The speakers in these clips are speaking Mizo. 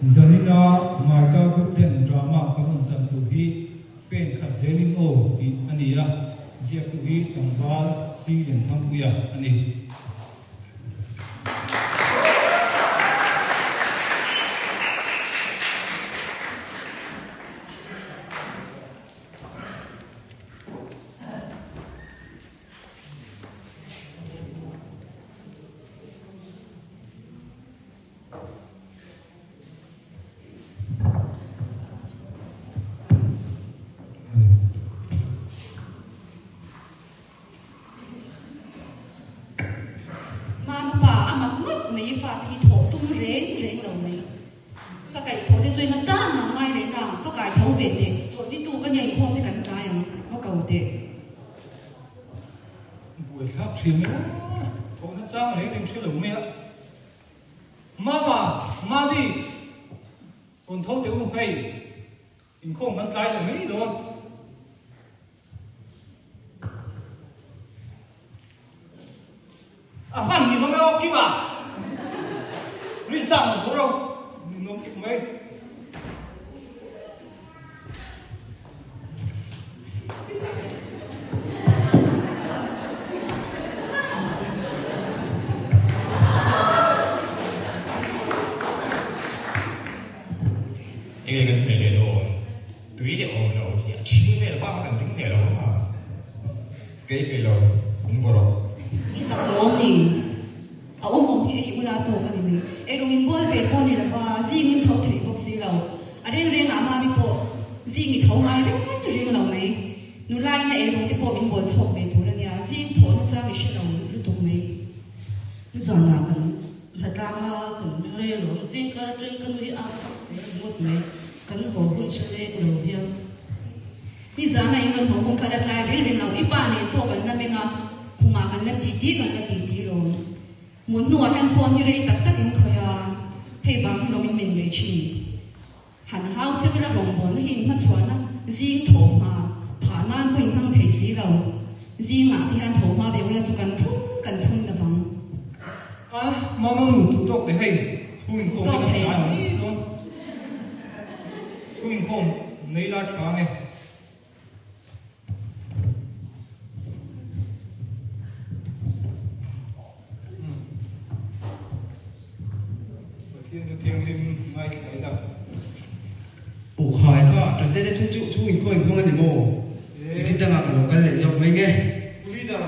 Zanina Marka Group ten drama kan rawn chan tur hi pen khat zelin aw tih a ni a, ziaktu hi tlangval Si Lianthangpuia a ni. Mama pa a mak ngawt mai i fate hi thawh tum reng reng lo mai. Ka kaih thawh te chu eng atan mah ngai reng ang, va kai tho ve teh, chawlhni tu ka nia inkhawm te kan tlai ang, va ko teh. Buaithlak thin emaw thawhna chang reng reng hre lo mai a. Mama, Mami, rawn tho teh u hei, inkhawm kan tlai leh mai dawn. A hman ni awm e aw Kima, Rinsang rawn tho ro, ninawm tuk mai. Enge kan hmeh leh dawn? Tui leh awm lo chiah ṭhing vel bak a kan ding leh lo a. Kei pe lo, in vaw rawh. I zak lo awm ni? A awm awm hi ei ula tawk a ni mai. Ei rawng in bawl ve pawh ni lova, zing in tho thei bawk si lo. A reng reng ah mami pawh zing i tho ngai reng reng lo mai. Nula in a ei rawng te pawh min bawl chhawk ve tur a nia, zing thawh na chang i hre lo lutuk mai. Nizanah kan hla tlang a, kan meng rei alawm. Zing kar atang ka nui a fak ve ringawt mai. Kan haw hun hre lek lo hian. Nizana in rawn haw hun kha la tlai reng reng lo, i pa nen pawh kan la meng a, khumah kan la ti ti kan la ti ti lawm. Mut hnuah hian phone hi rei tak tak in khawih a, hei vang hi lawm in men mai thin. Han hau cheu ila rawngbawlna hi in hmachhuahna zing thaw hma phah nan pawh in hmang thei si lo. Zingah te hian thaw hma ve ula chu kan phun kan phun lo vang. A, mama nu tu tawk te hei, thu inkhawm te kan tlai mai dawn. Thu inkhawm nei la tha nge. Pathian chu thianghlim ngaithla ila. U khai kha ṭan te te chu chu chu inkhawm inkhawm a ni maw? Engtin dangah ka lo kal leh zawk mai nge? Pu Leader,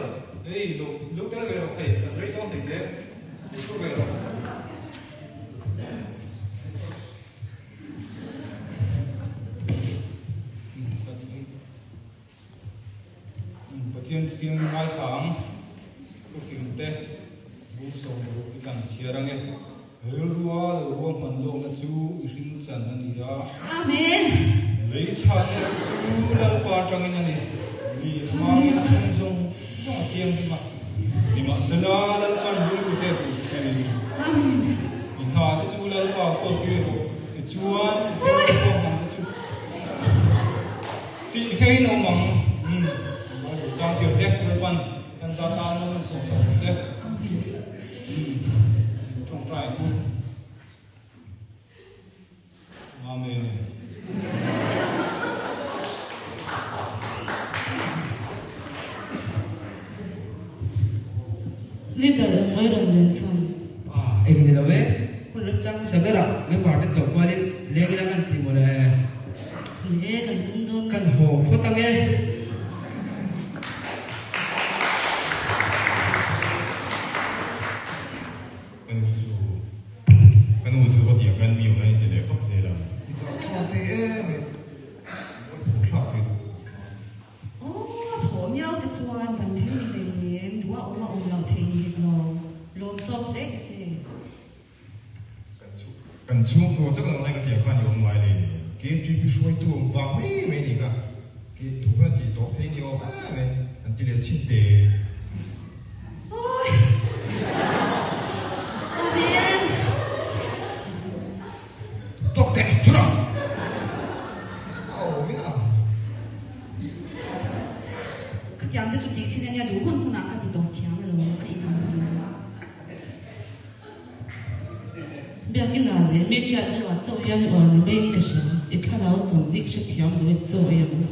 hei lo lo tel ve rawh hei, kan rei dawn thei hle, lo thu ve rawh. Pathian thiang ngaithla ang thufingte bung 60 i kan chhiar ange. Rilrua lo ruahman lawkna chu mihring chan a ni a. Amen. Lei chhahna erawh chu Lalpa atangin a ni. Mi hmangin a kawng zawng zawng a thianghlim a. Nimahsela Lalpan rilrute a hmu thin. I hna te chu Lalpa kawl tir rawh. Tichuan i thil ruahman te chu tih ngeiin a awm ang. Bible chang chhiar te Lalpan kan za tan lo min sawm sak rawh se. Tawngtai ang u. Amen. Leader eng mai rawn len chhan. Ah, eng ni lo e. Hun remchang hmasa berah member te tlawh kualin leng ila kan ti mawle. Ni e, kan tum dawn. Kan haw phawt ang e. Ka nu chu ka nu chu va tiang khan mi awm in ti leh vak zel a. Ti chah thlak thei em em. Mawi phur thlak thei duh. Aw a thawh miau te chuan van thei ni hlei nem duh a awm a awm lo thei ni hek lo lawm zawk hle te che. Kan chhungkaw chak ang lai ka tiang khan i awm ngai lei nem. KTP hruaitu awm vang mai mai ni kha. Ke thu khan a tih tawp thei ni awm em em an ti leh chhin te. Awi! Amen! Tawk teh chuna! A awm in a ang. Khatiang te chu tih chin ania duh hun hunah ka ti tawp thiam alawm ka inang lo. Biak. Biakinn ah leh mi hriat hnuah chaw hian i uar ni maiin ka hria. I thlarau chawlhnik hrethiam lo i chaw ei ang u.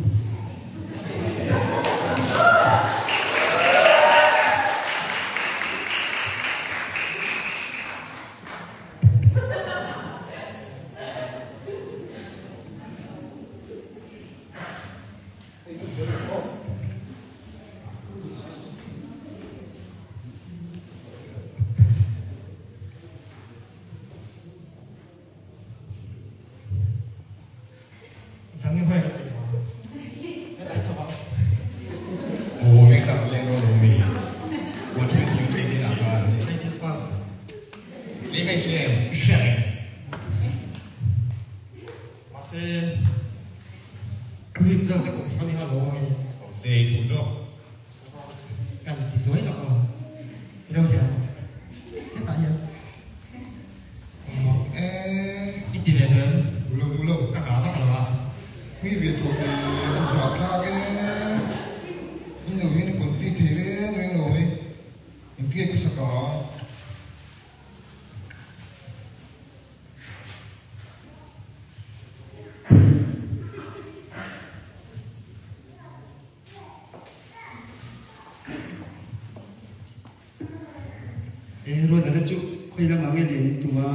E Ruata te chu khawi lamah nge len in tum a,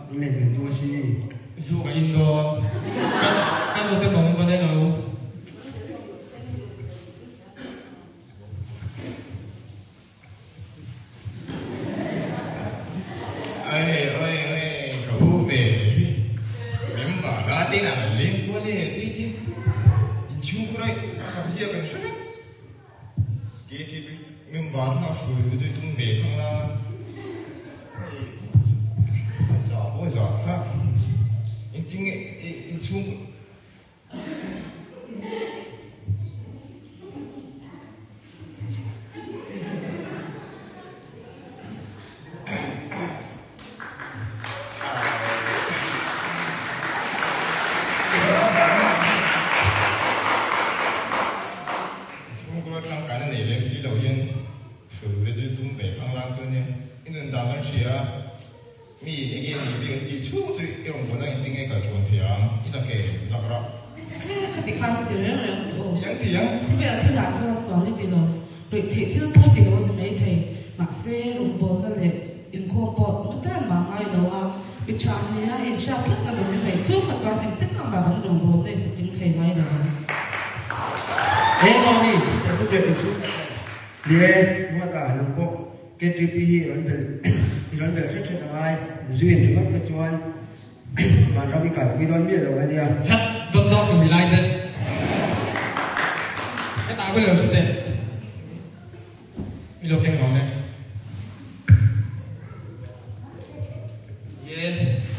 an len kan tum a si. Zu ka in dawn. Ka ka nu te kawng ka nen lo. Oi oi oi ka u ve hi. Member la te na leng kual e ti ti. Inchhungkhur a sak zia kan hre vek. KTP member hna hruai luh chu tum ve khang la. Za pawh za thlak. Engtin nge inchhungkhur. Chhungkaw tangkaina nei lem si lo hian hruai chu tum ve khanglang chu ania. I nun dan kan hria a, mi eng nge ni bik an tih chhung chu i rawn buaina engtin nge kal hruan thei ang, i zak e, zak rah. Khati khan ti reng reng suh aw. Ti ang ti ang. Khawvel thil ah chuan sual i ti lo, ruih theih thil pawh ti lo a ni maithei. Mahse, rawngbawlna leh inkhawm pawh ngatan mah ngai lo a, mi tha an nia inhriat tlat na dumin neih chhung kha chuan engtik ang mah kan rawngbawlna in tling thei ngai lo ang. He mami, he thu biak inchhung tak a ni e, Ruata nang pawh KTP hi i rawn belh i rawn belh hret hret angai, zuin ringawt kha chuan Vanram i kalpui dawn miah lo a nia. Het dawt dawt ka mi lai det. Hetah ka lo chute. Mi lo keng lo le. Ye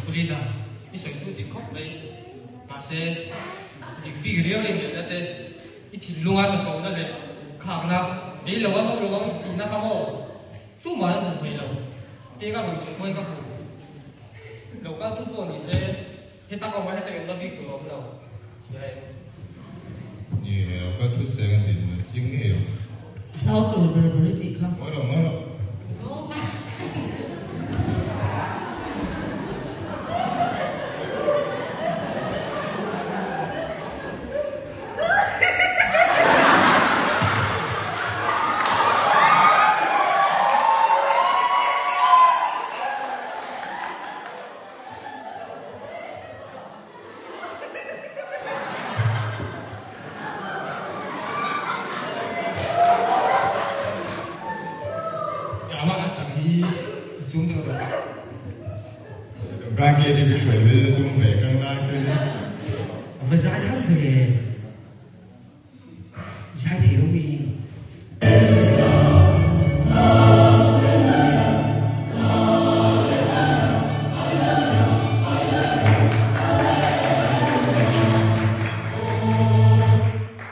Pulita i sawi tu dik khawp mai. Mahse dik bik riau in nihna te i thinlunga chakawhna leh khakna kei lo a no lo ang tihna kha maw tumah an hmu thei lo. Te ka rawn chung pawhin ka hmu. Lo kal tu pawh ni se heta ka awm a heta i awmna bik tur a awm lo. Hria em? Ni lo kal thu seng a din a ching ngei ang. A hlau tur ber ber i tih kha. Ngawi lo, ngawi lo. Drama an chang hi zoom deuh rawh. Kan KTP hruai leh na tum ve kang lai chuan. A va zai har ve. Zai thei lo mi.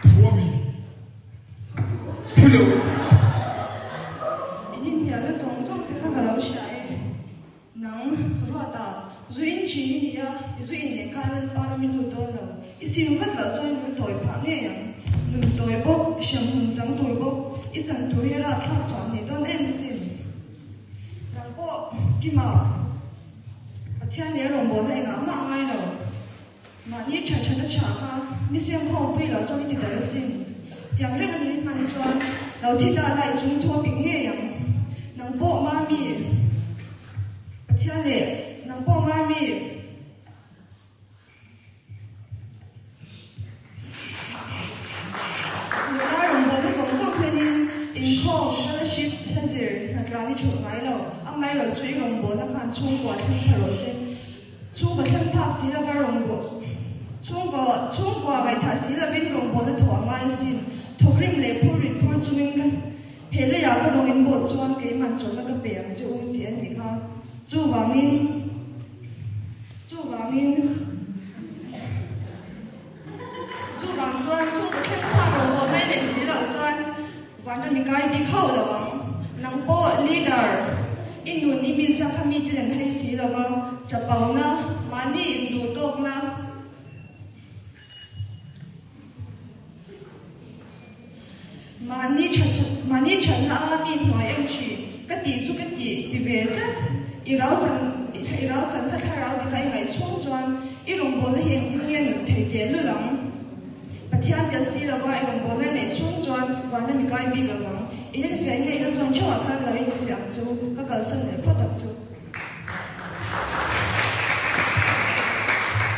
Thuami. Phulo. In inhnialna zawng zawng te kha ka lo hria e. Nang, Ruata, zu in thin i ni a, i zu in leh khan Lalpa ram i lut dawn lo. I sim vat loh chuan i nun tawi phah ngei ang. Nun tawi bawk, hrem hun chang tur bawk, i chan tur hi a rapthlak chhuah a nih dawn em asin. Nang pawh, Kima, Pathian leh rawngbawlna engah mah ngai lo. Mahni tha tha na chhah kha mi siam khawmpui lo chuan i ti der asin. Tiang reng a nuni hman chuan lo thi ta la i chung thu a pik ngei ang. Nang pawh Mami, Pathian leh nang pawh Mami. Nula rawngbawlna zawng zawng thlenin inkhawm, fellowship, hla zir, hnatlan i thulh ngai lo. Amaherawhchu i rawngbawlna khan chhungkua thleng pha rawh se. Chhungkaw thleng phak si lova rawngbawlh chhungkaw chhungkua ngaihthah si lovin rawngbawlna thawh a ngai asin. Thawkrim leh phur rit phur chungin ka he leiah ka rawng in bawh chuan keiman chawlhna ka pe ang che u tih a nih kha. Chuvangin chuvangin chuvang chuan chhungkaw thleng phak rawngbawlna i neih si loh chuan Vanram i kai bik hauh lo ang. Nang pawh leader i nun i mizia kha mite nen hei si lo va, chapona, mahni induh tawkna, mahni mahni thatna a mi hnuai em thin ka tih chu ka tih ti ve tlat. I rau chan i rau chan kha thlarau dika i ngaih chhung chuan i rawngbawlna hi engtin nge nun thei tehlul ang? Pathian tel si lova i rawngbawlna i neih chhung chuan vanram i kai bik lo ang. In enfiah in ngaihna zawn theuhah khan lo infiah ang chu, ka kalsan leh phawt ang chu.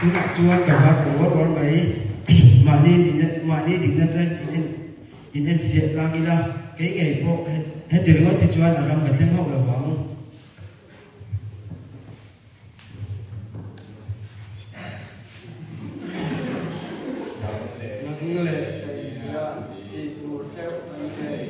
Tunah chuan ka var ta uar uar mai. Mahni mahni dikna te in enfiah tlang ila, kei ngei pawh heti ringawt hi chuan a ram ka thleng hauh lo vang. Nang leh kei hian tih tur theuh an nei.